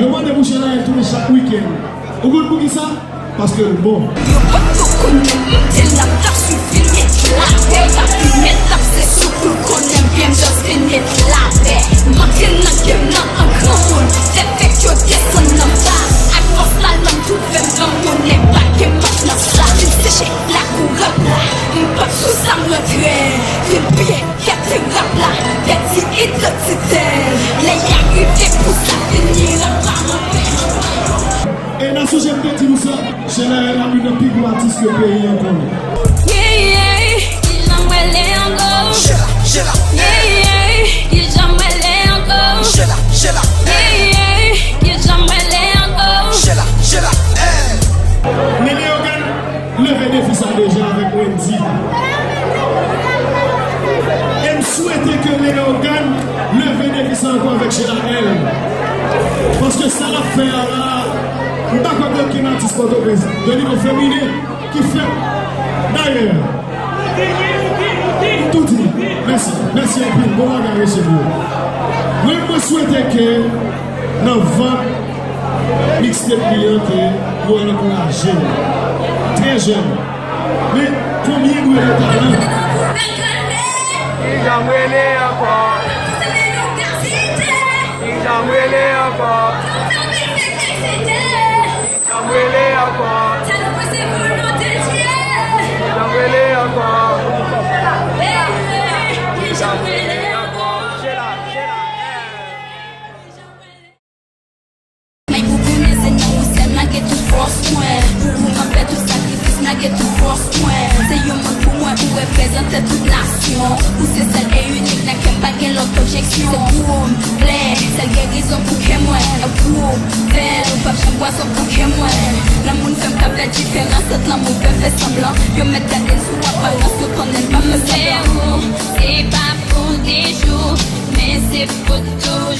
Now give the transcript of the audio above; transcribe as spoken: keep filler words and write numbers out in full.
Yo mande pou Chelael tounen chak wikenn. Ou konn poukisa? Paske l bon. Yo pa t ko konn menm monte l, n ap t ap swiv li met lapè. L ap li met l ap se sou pou l konnen m byen, m just vin met lapè. M antre nan game nan an granmoun, fè fèk yo desann nan ba. Ak fòs la nan m twouve m granmoun, e pa gen mank nan sa. Vin seche lakou rap la, m p ap sou sa m rantre. Vin pye Kèt rap la pèdi idantite. Lè y a rive pou sa fini, rap pa ranpe. E nan sou je m te di nou sa, Chelael ap youn nan pi gwo atis ke peyi an konnen. Yeah, yeah, kijan m rele ankò? Chela, Chela, yeah, yeah, kijan m rele ankò? Chela, Chela, yeah, yeah, kijan m rele ankò? Chela, Chela, eh. Men Leyogàn leve defi sa deja avèk Wendy. E m swete ke Leyogàn leve defi sa ankò avèk Chelael. Paske sa l ap fè a la, m pa kwè gen okenn atis Pòtoprens, de nivo feminen, ki fèt. Dayè, m tou di, mèsi, mèsi anpil, bon bagay, mesye m yo. Mwen, mwen swete ke nan vant mixtape li an ke nou al ankouraje l. Trè jèn. Men, konbyen dwe de talan? Kijan m rele ankò? Kijan m rele ankò? Kijan m rele ankò? Kijan m rele ankò? Kijan m rele ankò? Chela, Chela, eh. Mike, ou konnen se nan ou sèl m lage tout fòs mwen. Pou ou m ap fè tout sakrifis, m lage tout fòs mwen. Se yon mond pou mwen, ou reprezante tout nasyon. Ou se sèl e inik nan kè m, pa gen lòt objeksyon. Se pou ou m vle, sèl gerizon pou kè mwen. E pou ou m fè l, ou p ap janm pwazon pou kè mwen. Lanmou n fè m ka fè diferans ant lanmou fè fè sanblan. Yo mèt gade n sou aparans, yo konnen n pa fè sanblan. Se ou, se pa pou de jou, men se pou tou.